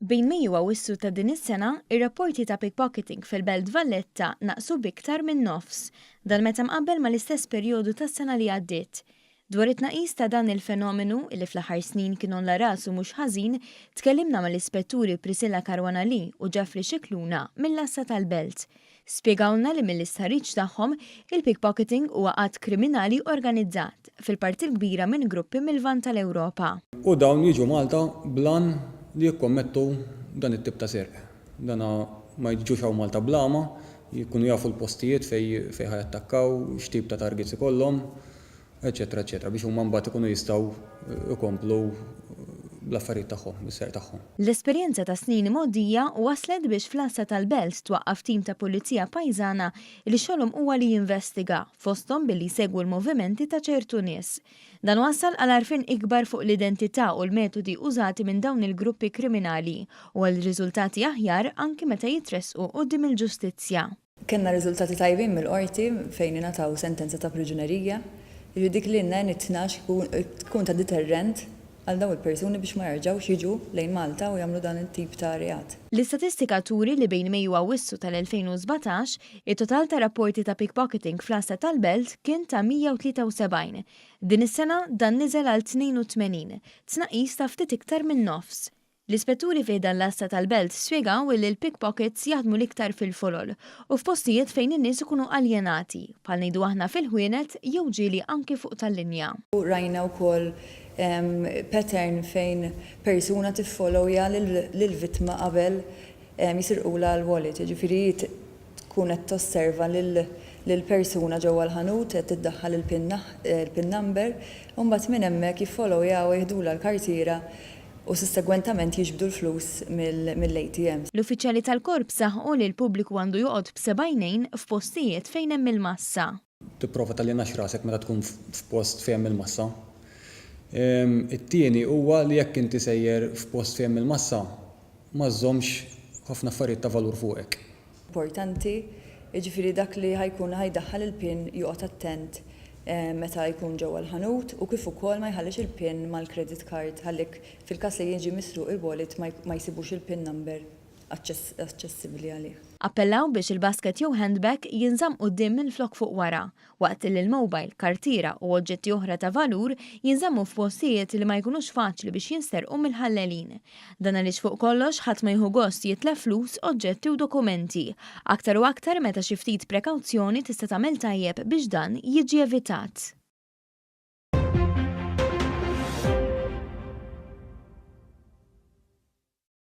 Bejn Mejju u Awwissu ta' din is-sena, ir-rapporti ta' pickpocketing fil-Belt Valletta naqsu b'iktar minn nofs. Dan meta mqabbel mal-istess perjodu tas-sena li għaddiet. Dwar it-tnaqqis ta' dan il-fenomenu, li fl-aħħar snin kien għolla rasu mhux ħażin, tkellimna mal-Ispetturi Priscilla Caruana Lee u Geoffrey Scicluna mill-Għassa tal-Belt. Spjegawlna li mill-istħarriġ tagħhom, il-pickpocketing huwa att kriminali organizzat, fil-parti l-kbira minn gruppi mil-Lvant tal-Ewropa. U dawn jiġu Malta bl-għan li jikkommettu dan it-tip ta' serq. Dan ma jiġux hawn Malta bl-għama, jkunu jafu l-postijiet fejn fejn ħa jattakkaw, x'tip ta' targets ikollhom, eċċetera eċċetera biex huma mbagħad ikunu jistgħu jkomplu bl-affarijiet tagħhom, bis-serq tagħhom. L-esperjenza ta' snin imgħoddija wasslet biex fl-għassa tal-Belt twaqqaf tim ta' pulizija pajżana li xogħolhom huwa li jinvestiga, fosthom billi jsegwu l-movimenti ta' ċertu nies. Dan wassal għal għarfien ikbar fuq l-identità u l-metodi użati minn dawn il-gruppi kriminali u għal riżultati aħjar anki meta jitressqu quddiem il-ġustizzja. Kellna riżultati tajbin mill-Qorti fejn ingħataw sentenza ta' priġunerija. Jiġifieri dik li għenitna tkun ta' deterrent għal dawn il-persuni biex ma jerġgħux jiġu lejn Malta u jagħmlu dan it-tip ta' reat. L-istatistika turi li bejn Mejju u Awwissu tal-2017, it-total ta' rapporti ta' pickpocketing fl-għassa tal-Belt kien ta' 173. Din is-sena dan niżel għal 82, tnaqqis ta' ftit iktar minn nofs. L-ispetturi fi ħdan l-għassa tal-Belt spjegaw illi l-pickpockets jaħdmu l-iktar fil-folol u f'postijiet fejn in-nies ikunu aljenati, bħal ngħidu aħna fil-ħwienet jew ġieli anki fuq tal-linja. Rajna wkoll pattern fejn persuna tiffollowja lill-vittma qabel jisirqulha l-wallet, jiġifieri hi tkun qed tosserva lill-persuna ġewwa l-ħanut qed tiddaħħal il-pin number u mbagħad minn hemmhekk jiffollowjawha jieħdulha l-kartiera u sussegwentament jiġbdu l-flus mill-ATMs. L-uffiċjali tal-Korp saħqu li l-pubbliku għandu joqgħod b'seba' għajnejn f'postijiet fejn hemm il-massa. Tipprova taljenax rasek meta tkun f'post fejn hemm il-massa. It-tieni huwa li jekk inti sejjer f'post fejn hemm il-massa, ma żżommx ħafna affarijiet ta' valur fuqek. Importanti, jiġifieri dak li ħa jkun ħa jdaħħal il-pin joqgħod attent meta jkun ġewwa l-ħanut u kif ukoll ma jħallix il-pin mal-credit card ħalli fil-każ li jiġi misruq il-wallet ma jsibux il-pin number aċċessibbli għalih. Appellaw biex il-basket jew handbag jinżamm quddiem minflok fuq wara, waqt li l-mobile, kartiera u oġġetti oħra ta' valur jinżammu f'postijiet li ma jkunux faċli biex jinsterqu mill-ħallelin. Dan għaliex fuq kollox ħadd ma jieħu gost jitlef flus, oġġetti u dokumenti, aktar u aktar meta xi ftit prekawzjoni tista' tagħmel tajjeb biex dan jiġi evitat.